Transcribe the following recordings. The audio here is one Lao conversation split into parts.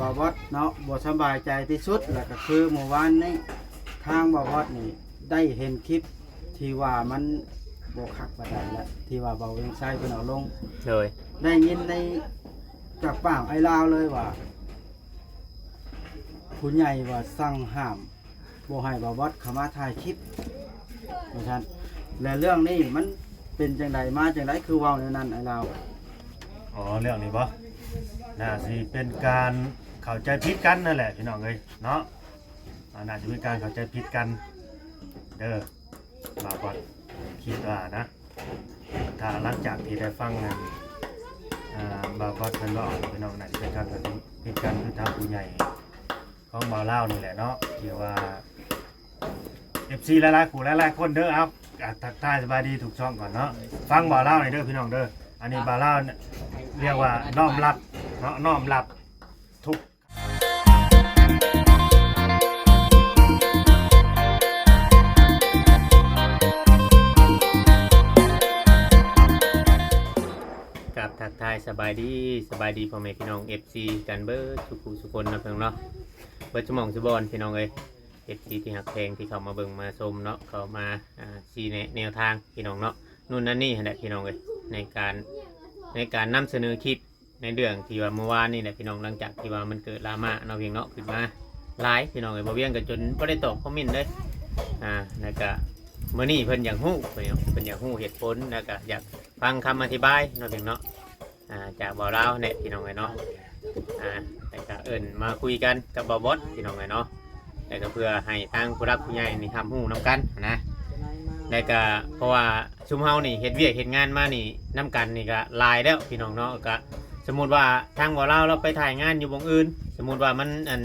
ບ່າວບອດເນາະ ບໍ່ສະບາຍໃຈທີ່ສຸດ ແລ້ວກໍຄືມື້ວານນີ້ ທາງບ່າວບອດນີ້ໄດ້ເຫັນຄລິບທີ່ວ່າມັນບໍ່ຄັກປານໃດລະ ທີ່ວ່າບ່າວວຽງໄຊເພິ່ນເອົາລົງ ໂດຍ ໄດ້ຍິນໃນ ຈາກປາກອ້າຍລາວເລີຍວ່າ ຜູ້ໃຫຍ່ວ່າສັ່ງຫ້າມ ບໍ່ໃຫ້ບ່າວບອດເຂົ້າມາຖ່າຍຄລິບ ວ່າຊັ້ນ. ແລະເລື່ອງນີ້ມັນເປັນຈັ່ງໃດ ມາຈັ່ງໃດ ຄືເວົ້າແນວນັ້ນ ອ້າຍລາວ? ອໍ ເລື່ອງນີ້ບໍ? ໜ້າຊິເປັນການເຂົ້າໃຈຜິດກັນນັ້ນແຫຼະ ພີ່ນ້ອງເອີຍເນາະ. ອາ ໜ້າຈະມີການເຂົ້າໃຈຜິດກັນເດີ ບ່າວບອດຄິດວ່ານະ. ຖ້າຫຼັງຈາກທີ່ໄດ້ຟັງນັ້ນ ອາ ບ່າວບອດເພິ່ນເວົ້າ ພີ່ນ້ອງ ໜ້າຈະເປັນການເຂົ້າໃຈຜິດກັນ ຄືທາງຜູ້ໃຫຍ່ຂອງບ່າວລາວນີ້ແຫຼະເນາະ ທີ່ວ່າ ເອັຟຊີ ຫຼາຍໆ ຜູ້ຫຼາຍໆ ຄົນເດີ. ເອົາ ກະທັກທາຍສະບາຍດີທຸກຊ່ອງກ່ອນເນາະ. ຟັງບ່າວລາວນີ້ເດີ ພີ່ນ້ອງເດີ. ອັນນີ້ບ່າວລາວ ຮຽກວ່ານ້ອມຮັບເນາະ ນ້ອມຮັບທຸກ ກາບທັກທາຍສະບາຍດີ ສະບາຍດີພໍ່ແມ່ພີ່ນ້ອງ ເອັຟຊີ ກັນເບິດສູ່ຜູ້ສູ່ຄົນເນາະ ພີ່ນ້ອງເນາະ ເບິດຊຸໝ່ອງຊຸບ່ອນ ພີ່ນ້ອງເອີຍ ເອັຟຊີ ທີ່ຮັກແພງ ທີ່ເຂົ້າມາເບິ່ງມາຊົມເນາະ ເຂົ້າມາ ອາ ຊີ້ແນະແນວທາງ ພີ່ນ້ອງເນາະ ໂນ່ນນັ້ນນີ້ຫັ້ນແຫຼະ ພີ່ນ້ອງເອີຍ ໃນການ ໃນການນຳສະເໜີຄລິບ ໃນເລື່ອງທີ່ວ່າມື້ວານນີ້ແຫຼະ ພີ່ນ້ອງ ຫຼັງຈາກທີ່ວ່າມັນເກີດດຣາມາເນາະ ພຽງເນາະ ຂຶ້ນມາຫຼາຍ ພີ່ນ້ອງເອີຍ ບ່າວວຽງກໍຈົນບໍ່ໄດ້ຕອບຄອມເມັນເລີຍ ອາ ແລ້ວກະມື້ນີ້ເພິ່ນຢາກຮູ້ ເພິ່ນຢາກຮູ້ເຫດຜົນ ແລ້ວກະຢາກຟັງຄຳອະທິບາຍເນາະ ພຽງເນາະ ອາ ຈາກບ່າວລາວແຫຼະ ພີ່ນ້ອງເອີຍເນາະ ອາ ແລ້ວກະເອີ້ນມາຄຸຍກັນກັບບ່າວບອດ ພີ່ນ້ອງເອີຍເນາະ ແລ້ວກະເພື່ອໃຫ້ທາງຜູ້ຫຼັກຜູ້ໃຫຍ່ນີ້ຮັບຮູ້ນຳກັນນະ ແລ້ວກະເພາະວ່າ ຊຸມເຮົານີ້ເຮັດວຽກເຮັດງານມານີ້ນຳກັນນີ້ກະຫຼາຍແລ້ວ ພີ່ນ້ອງເນາະ ກະສົມມຸດວ່າທາງບ່າວລາວລາວໄປຖ່າຍງານຢູ່ບ່ອນອື່ນ ສົມມຸດວ່າມັນ ອັນ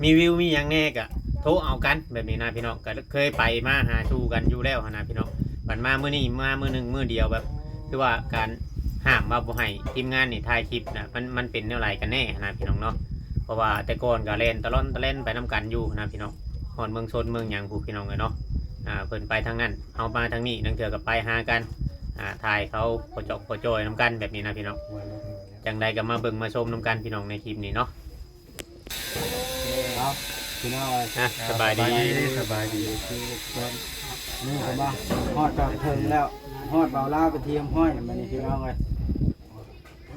ມີວິວມີຫຍັງແດ່ກະໂທເອົາກັນແບບນີ້ນະ ພີ່ນ້ອງ ກະເຄີຍໄປມາຫາສູ່ກັນຢູ່ແລ້ວຫັ້ນນະ ພີ່ນ້ອງ ບັດມາມື້ນີ້ມາມື້ໜຶ່ງມື້ດຽວ ແບບຄືວ່າການຫ້າມວ່າບໍ່ໃຫ້ທີມງານນີ້ຖ່າຍຄລິບນະ ມັນ ມັນເປັນແນວໃດກັນແນ່ຫັ້ນນະ ພີ່ນ້ອງເນາະ ເພາະວ່າແຕ່ກ່ອນກະແລ່ນຕະລ່ອນຕະແລ່ນໄປນຳກັນຢູ່ຫັ້ນນະ ພີ່ນ້ອງ ຮອດເມືອງຊົນເມືອງຫຍັງພຸ້ນ ພີ່ນ້ອງເອີຍເນາະ ອາ ເພິ່ນໄປທາງນັ້ນ ເຮົາມາທາງນີ້ ລາງເທື່ອກໍໄປຫາກັນ ອາ ຖ່າຍເຂົາພໍຈອກພໍຈ່ອຍນຳກັນແບບນີ້ນະ ພີ່ນ້ອງ ຈັ່ງໃດກໍມາເບິ່ງມາຊົມນຳກັນ ພີ່ນ້ອງ ໃນຄລິບນີ້ເນາະ ເອົາ ພີ່ນ້ອງເອີຍ ອາ ສະບາຍດີ ສະບາຍດີ ນີ້ກໍມາຮອດຈອດເຖິງແລ້ວ ຮອດບ່າວລາວເປັນທີ່ຮຽບຮ້ອຍ ບັດນີ້ ພີ່ນ້ອງເອີຍ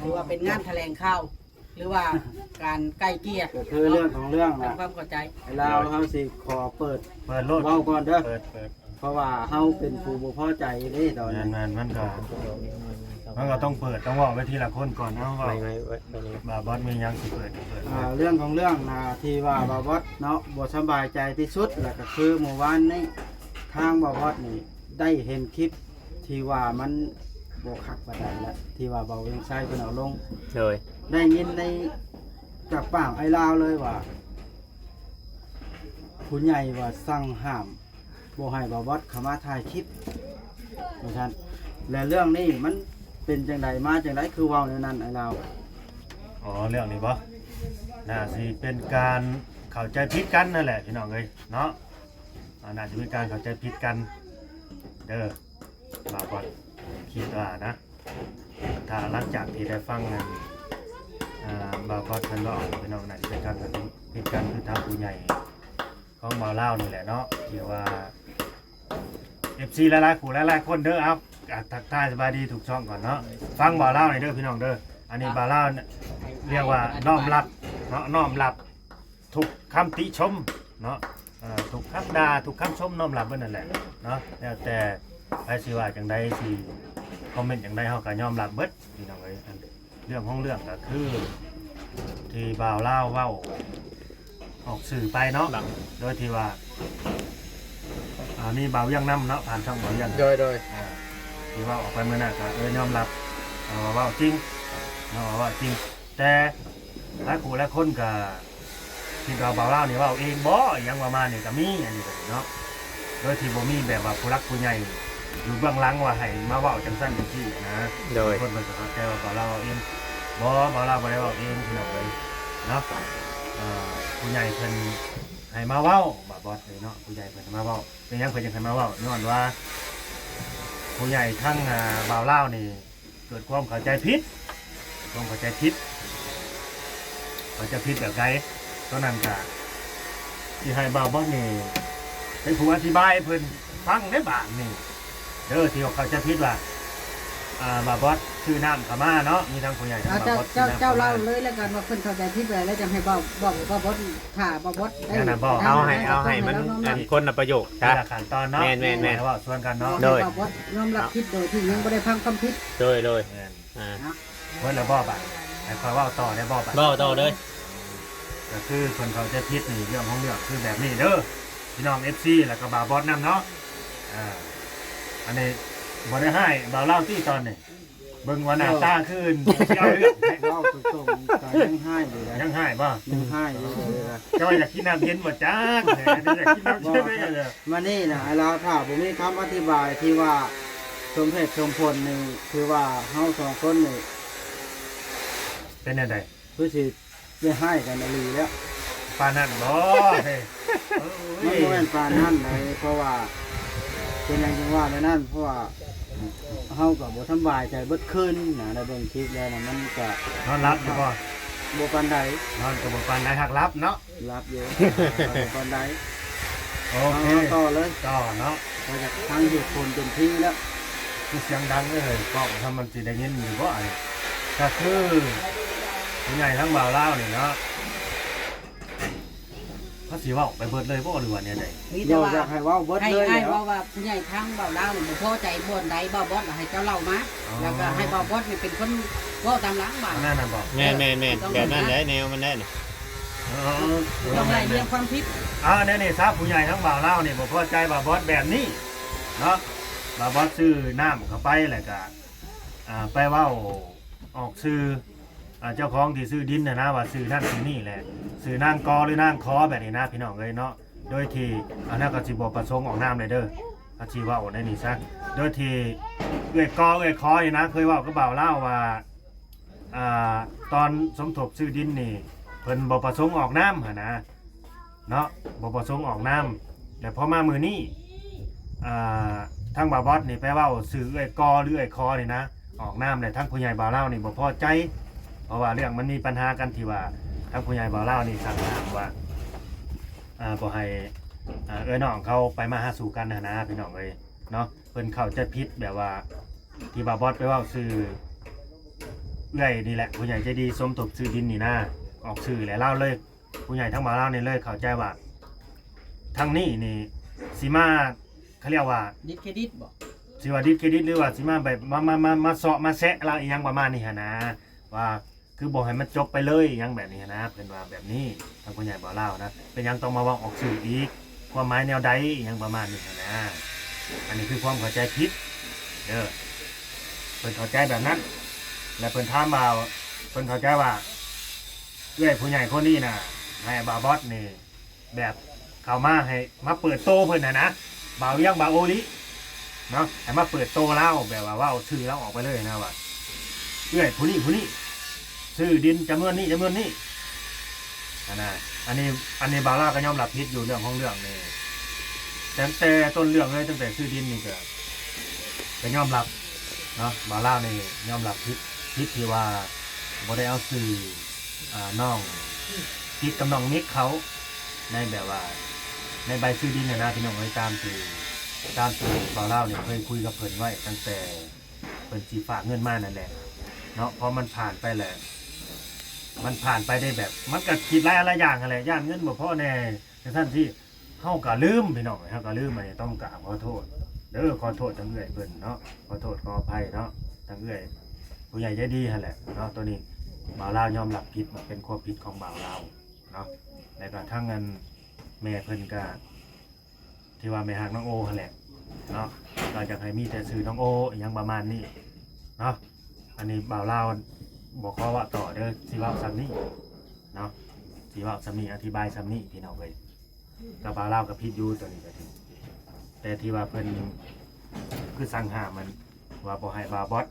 ຖືວ່າເປັນງານຖະແຫຼງຂ່າວ ຫຼືວ່າການໄກ່ເກ່ຍ ກໍຄືເລື່ອງຂອງເລື່ອງນະ ຄວາມເຂົ້າໃຈ ລາວເຮົາຊິຂໍເປີດ ເປີດໂລດ ເວົ້າກ່ອນເດີ ເປີດ ເປີດ ເພາະວ່າເຮົາເປັນຜູ້ບໍ່ພໍໃຈເດ້ຕອນນີ້ ແມ່ນໆ ມັນກໍ ມັນກໍຕ້ອງເປີດ ຕ້ອງເວົ້າໄປທີລະຄົນກ່ອນເນາະ ເວົ້າ ບ່າວບອດມີຫຍັງຊິເປີດ ເປີດ ອ່າ ເລື່ອງຂອງເລື່ອງນະ ທີ່ວ່າບ່າວບອດເນາະ ບໍ່ສະບາຍໃຈທີ່ສຸດ ແລ້ວກໍຄືມື້ວານນີ້ ທາງບ່າວບອດນີ້ໄດ້ເຫັນຄລິບ ທີ່ວ່າມັນບໍ່ຄັກປານໃດລະ ທີ່ວ່າບ່າວວຽງໄຊເພິ່ນເອົາລົງ ໂດຍ ໄດ້ຍິນໃນ ຈາກປາກອ້າຍລາວເລີຍວ່າ ຜູ້ໃຫຍ່ວ່າສັ່ງຫ້າມບໍ່ໃຫ້ບ່າວບອດເຂົ້າມາຖ່າຍຄລິບ ວ່າຊັ້ນ ແລະເລື່ອງນີ້ມັນເປັນຈັ່ງໃດ ມາຈັ່ງໃດ ຄືເວົ້າແນວນັ້ນ ອ້າຍລາວ? ອໍ ເລື່ອງນີ້ບໍ? ໜ້າຊິເປັນການເຂົ້າໃຈຜິດກັນນັ້ນແຫຼະ ພີ່ນ້ອງເອີຍເນາະ. ອາ ໜ້າຈະມີການເຂົ້າໃຈຜິດກັນເດີ ບ່າວບອດຄິດວ່ານະ. ຖ້າຫຼັງຈາກທີ່ໄດ້ຟັງນັ້ນ ອາ ບ່າວບອດເພິ່ນເວົ້າ ພີ່ນ້ອງ ໜ້າຈະເປັນການເຂົ້າໃຈຜິດກັນ ຄືທາງຜູ້ໃຫຍ່ຂອງບ່າວລາວນີ້ແຫຼະເນາະ ທີ່ວ່າ ເອັຟຊີ ຫຼາຍໆ ຜູ້ຫຼາຍໆ ຄົນເດີ. ເອົາ ກະທັກທາຍສະບາຍດີທຸກຊ່ອງກ່ອນເນາະ. ຟັງບ່າວລາວນີ້ເດີ ພີ່ນ້ອງເດີ. ອັນນີ້ບ່າວລາວຮຽກວ່ານ້ອມຮັບເນາະ ນ້ອມຮັບ ທຸກຄຳຕິຊົມເນາະ ເອີ ທຸກຄຳດ່າ ທຸກຄຳຊົມ ນ້ອມຮັບເບິດນັ້ນແຫຼະເນາະ. ແລ້ວແຕ່ໃຜຊິວ່າຈັ່ງໃດ ຊິຄອມເມັນຈັ່ງໃດ ເຮົາກໍຍອມຮັບເບິດ ພີ່ນ້ອງເອີຍ. ອັນເລື່ອງຂອງເລື່ອງກໍຄື ທີ່ບ່າວລາວເວົ້າອອກສື່ໄປເນາະ ໂດຍທີ່ວ່າ ອ່າ ມີບ່າວວຽງນຳເນາະ ຜ່ານຊ່ອງບ່າວວຽງ ໂດຍ ໂດຍ ອ່າ ທີ່ເວົ້າອອກໄປມື້ນັ້ນກໍ ເອີ ຍອມຮັບ ເອີ ວ່າເວົ້າຈິງເນາະ ວ່າເວົ້າຈິງ. ແຕ່ຫຼາຍຜູ້ຫຼາຍຄົນກໍຄິດວ່າບ່າວລາວນີ້ເວົ້າເອງບໍ ອີ່ຫຍັງປະມານນີ້ກໍມີ ອັນນີ້ກໍເນາະ ໂດຍທີ່ບໍ່ມີແບບວ່າຜູ້ຫຼັກຜູ້ໃຫຍ່ຢູ່ເບື້ອງຫຼັງວ່າໃຫ້ມາເວົ້າຈັ່ງຊັ້ນຈັ່ງຊີ້ນະ. ໂດຍ ຄົນເພິ່ນກໍເຂົ້າໃຈວ່າບ່າວລາວເວົ້າເອງ. ບໍ່ ບ່າວລາວບໍ່ໄດ້ເວົ້າເອງ ພີ່ນ້ອງເອີຍເນາະ. ເອີ ຜູ້ໃຫຍ່ເພິ່ນໃຫ້ມາເວົ້າ ບ່າວບອດເອີຍເນາະ ຜູ້ໃຫຍ່ເພິ່ນໃຫ້ມາເວົ້າ. ເປັນຫຍັງເພິ່ນຈັ່ງໃຫ້ມາເວົ້າ? ຍ້ອນວ່າຜູ້ໃຫຍ່ທາງ ອ່າ ບ່າວລາວນີ້ ເກີດຄວາມເຂົ້າໃຈຜິດ ຄວາມເຂົ້າໃຈຜິດ ເຂົາໃຈຜິດແບບໃດ ຕອນນັ້ນກະຊິໃຫ້ບ່າວບອດນີ້ເປັນຜູ້ອະທິບາຍໃຫ້ເພິ່ນຟັງເດ້ບາດນີ້ເດີ ທີ່ວ່າເຂົາໃຈຜິດວ່າ ອ່າ ບ່າວບອດຊື້ນ້ຳເຂົ້າມາເນາະ ມີທັງຜູ້ໃຫຍ່ທັງບ່າວບອດຊື້ນ້ຳເຂົ້າມາ ເຈົ້າເລົ່າເລີຍແລ້ວກັນວ່າເພິ່ນເຂົ້າໃຈຜິດແບບໃດ ແລ້ວຈັ່ງໃຫ້ບ່າວ ບ່າວ ບ່າວບອດ ຖ້າບ່າວບອດໄດ້ ນັ້ນນະ ເວົ້າເອົາໃຫ້ ເອົາໃຫ້ມັນ ອັນ ຄົນລະປະໂຫຍກ ທີລະຂັ້ນຕອນເນາະ ແມ່ນໆໆ ໃຫ້ເວົ້າສວນກັນເນາະ ໂດຍ ໃຫ້ບ່າວບອດຍອມຮັບຜິດໂດຍທີ່ຍັງບໍ່ໄດ້ຟັງຄວາມຜິດ ໂດຍໆ ແມ່ນ ອ່າ ເບິດແລ້ວບໍ່ບາດ ໃຫ້ຂ້ອຍເວົ້າຕໍ່ໄດ້ບໍ່ບາດ ເວົ້າຕໍ່ເລີຍ ກໍຄືເພິ່ນເຂົ້າໃຈຜິດນີ້ ເລື່ອງຂອງເລື່ອງຄືແບບນີ້ເດີ ພີ່ນ້ອງເອັຟຊີ ແລ້ວກໍບ່າວບອດນຳເນາະ ອ່າ ອັນນີ້ບໍ່ໄດ້ຮ້າຍບ່າວລາວຕິຕອນນີ້ ເບິ່ງວ່າໜ້າຕາຄືຊິເອົາເລື່ອງແທ້ ເວົ້າຕົງໆ ກໍຍັງຮ້າຍຢູ່ເດ້ ຍັງຮ້າຍບໍ່? ຍັງຮ້າຍຢູ່ເດ້ ເຈົ້າວ່າຢາກກິນນ້ຳເຢັນບໍ່ຈັກ ຢາກກິນນ້ຳເຢັນເລີຍ ມານີ້ນະ ອ້າຍລາວ ຖ້າບໍ່ມີຄຳອະທິບາຍທີ່ວ່າສົມເຫດສົມຜົນນີ້ ຖືວ່າເຮົາສອງຄົນນີ້ ເປັນແນວໃດ? ຄືຊິໄດ້ຮ້າຍກັນອີ່ຫຼີແລ້ວ ປານນັ້ນບໍ່? ເອີຍ ມັນບໍ່ແມ່ນປານນັ້ນໃດ ເພາະວ່າ ເປັນຫຍັງຈຶ່ງວ່າແນວນັ້ນ ເພາະວ່າເຮົາກໍບໍ່ສຳບາຍໃຈເບິດຄືນນະ ໄດ້ເບິ່ງຄລິບແລ້ວນະ ມັນກໍ ນອນຫຼັບຢູ່ບໍ່? ບໍ່ປານໃດ ນອນກໍບໍ່ປານໃດ ຫາກຫຼັບເນາະ ຫຼັບຢູ່ ບໍ່ປານໃດ ໂອເຄ ເຮົາຕໍ່ເລີຍ ຕໍ່ເນາະ ໄປຈາກທາງເຫດຜົນເຕັມທີ່ແລ້ວ ຄືສຽງດັງເລີຍ ກ້ອງທຳມັນຊິໄດ້ຍິນຢູ່ບໍ່ອັນນີ້ ກໍຄືຜູ້ໃຫຍ່ທາງບ່າວລາວນີ້ເນາະ ເຂົາຊິເວົ້າໄປເບິດເລີຍບໍ່ ຫຼືວ່າແນວໃດ? ມີແຕ່ວ່າຢາກໃຫ້ເວົ້າເບິດເລີຍ ໃຫ້ອ້າຍເວົ້າວ່າຜູ້ໃຫຍ່ທາງບ່າວລາວນີ້ບໍ່ພໍໃຈບ່ອນໃດ ບ່າວບອດໃຫ້ເຈົ້າເລົ່າມາ ອໍ ແລ້ວກໍໃຫ້ບ່າວບອດນີ້ເປັນຄົນເວົ້າຕາມຫຼັງບາດ ອັນນັ້ນນະບໍ່? ແມ່ນໆໆ ແບບນັ້ນແຫຼະ ແນວມັນແຫຼະ ເອີ ຕ້ອງໄລ່ລຽງຄວາມຜິດ ອ່າ ແນວນີ້ຊະ ຜູ້ໃຫຍ່ທາງບ່າວລາວນີ້ບໍ່ພໍໃຈບ່າວບອດແບບນີ້ເນາະ ບ່າວບອດຊື້ນ້ຳເຂົ້າໄປ ແລ້ວກະ ອ່າ ໄປເວົ້າອອກຊື່ ອ່າ ເຈົ້າຂອງທີ່ຊື້ດິນຫັ້ນນະ ວ່າຊື່ນັ້ນຊື່ນີ້ແຫຼະ ຊື່ນາງ ກ ຫຼືນາງ ຂ ແບບນີ້ນະ ພີ່ນ້ອງເອີຍເນາະ ໂດຍທີ່ ອັນນັ້ນກໍຊິບໍ່ປະສົງອອກນາມເລີຍເດີ ກໍຊິເວົ້າໃນນີ້ຊະ ໂດຍທີ່ເອື້ອຍ ກ ເອື້ອຍ ຂ ນີ້ນະ ເຄີຍເວົ້າກັບບ່າວລາວວ່າ ອ່າ ຕອນສົມທົບຊື້ດິນນີ້ ເພິ່ນບໍ່ປະສົງອອກນາມຫັ້ນນະ ເນາະ ບໍ່ປະສົງອອກນາມ ແລະ ພໍມາມື້ນີ້ ອ່າ ທາງບ່າວບອດນີ້ໄປເວົ້າຊື່ເອື້ອຍ ກ ຫຼືເອື້ອຍ ຂ ນີ້ນະ ອອກນາມ ແລະ ທາງຜູ້ໃຫຍ່ບ່າວລາວນີ້ບໍ່ພໍໃຈ ເພາະວ່າເລື່ອງມັນມີປັນຫາກັນທີ່ວ່າ ທາງຜູ້ໃຫຍ່ບ່າວລາວນີ້ສັ່ງຫ້າມວ່າ ອ່າ ບໍ່ໃຫ້ ອ່າ ເອື້ອຍນ້ອງເຂົາໄປມາຫາສູ່ກັນຫັ້ນນະ ພີ່ນ້ອງເອີຍເນາະ ເພິ່ນເຂົ້າໃຈຜິດແບບວ່າ ທີ່ບ່າວບອດໄປເວົ້າຊື່ເອື້ອຍນີ້ແຫຼະ ຜູ້ໃຫຍ່ໃຈດີສົມທົບຊື້ດິນນີ້ນະ ອອກຊື່ ແລະ ລາວເລີຍ ຜູ້ໃຫຍ່ທາງບ່າວລາວນີ້ເລີຍເຂົ້າໃຈວ່າ ທາງນີ້ນີ້ຊິມາ ເຂົາຮຽກວ່າດິດເຄຣດິດບໍ່? ຊິວ່າດິດເຄຣດິດ ຫຼືວ່າຊິມາແບບ ມາ ມາ ມາ ມາເຊາະມາແຊະລາວອີ່ຫຍັງປະມານນີ້ຫັ້ນນະ ວ່າຄືບໍ່ໃຫ້ມັນຈົບໄປເລີຍ ອີ່ຫຍັງແບບນີ້ຫັ້ນນະ ເພິ່ນວ່າແບບນີ້ ທາງຜູ້ໃຫຍ່ບ່າວລາວນະ ເປັນຫຍັງຕ້ອງມາເວົ້າອອກຊື່ອີກ ຄວາມໝາຍແນວໃດ ອີ່ຫຍັງປະມານນີ້ຫັ້ນນະ ອັນນີ້ຄືຄວາມເຂົ້າໃຈຜິດເດີ ເພິ່ນເຂົ້າໃຈແບບນັ້ນ ແລະ ເພິ່ນຖາມວ່າ ເພິ່ນເຂົ້າໃຈວ່າ ເອື້ອຍຜູ້ໃຫຍ່ຄົນນີ້ນະ ໃຫ້ບ່າວບອດນີ້ ແບບເຂົ້າມາໃຫ້ມາເປີດໂຕເພິ່ນຫັ້ນນະ ບ່າວວຽງ ບ່າວໂອລິເນາະ ໃຫ້ມາເປີດໂຕລາວ ແບບວ່າເວົ້າຊື່ລາວອອກໄປເລີຍນະວ່າ ເອື້ອຍຜູ້ນີ້ຜູ້ນີ້ ຊື້ດິນຈຳນວນນີ້ຈຳນວນນີ້ຫັ້ນນະ ອັນນີ້ ອັນນີ້ບ່າວລາວກໍຍອມຮັບຜິດຢູ່ເລື່ອງຂອງເລື່ອງນີ້ ຕັ້ງແຕ່ຕົ້ນເລື່ອງເລີຍ ຕັ້ງແຕ່ຊື້ດິນນີ້ກໍ ກໍຍອມຮັບເນາະ ບ່າວລາວນີ້ຍອມຮັບຜິດ ຜິດທີ່ວ່າບໍ່ໄດ້ເອົາຊື່ ອ່າ ນ້ອງຕິດກັບນ້ອງມິກເຂົາ ໃນແບບວ່າ ໃນໃບຊື້ດິນຫັ້ນນະ ພີ່ນ້ອງເອີຍ ຕາມທີ່ ຕາມທີ່ບ່າວລາວນີ້ເຄີຍຄຸຍກັບເພິ່ນໄວ້ ຕັ້ງແຕ່ເພິ່ນຊິຝາກເງິນມານັ້ນແຫຼະເນາະ ເພາະມັນຜ່ານໄປແລ້ວ ມັນຜ່ານໄປໄດ້ແບບ ມັນກໍຄິດຫຼາຍ ຫຼາຍຢ່າງຫັ້ນແຫຼະ ຢ້ານເງິນບໍ່ພໍແດ່ ຈັ່ງຊັ້ນຊີ້ ເຮົາກໍລືມ ພີ່ນ້ອງເອີຍ ເຮົາກໍລືມ ອັນນີ້ຕ້ອງກາບຂໍໂທດເດີ ຂໍໂທດທາງເອື້ອຍເພິ່ນເນາະ ຂໍໂທດຂໍອະໄພເນາະ ທາງເອື້ອຍຜູ້ໃຫຍ່ໃຈດີຫັ້ນແຫຼະເນາະ ໂຕນີ້ບ່າວລາວຍອມຮັບຜິດວ່າເປັນຄວາມຜິດຂອງບ່າວລາວເນາະ ແລ້ວກໍທາງອັນແມ່ເພິ່ນກໍທີ່ວ່າແມ່ຮັກນ້ອງໂອຫັ້ນແຫຼະເນາະ ກໍຢາກໃຫ້ມີແຕ່ຊື່ນ້ອງໂອ ອີ່ຫຍັງປະມານນີ້ເນາະ ອັນນີ້ບ່າວລາວບໍ່ຂໍເວົ້າຕໍ່ເດີ ຊິເວົ້າສ່ຳນີ້ເນາະ ຊິເວົ້າສ່ຳນີ້ ອະທິບາຍສ່ຳນີ້ ພີ່ນ້ອງເອີຍ. ກັບບ່າວລາວກໍຜິດຢູ່ ຕົວນີ້ກໍຖື ແຕ່ທີ່ວ່າເພິ່ນຄືສັ່ງຫ້າມມັນ ວ່າບໍ່ໃຫ້ບ່າວບອດ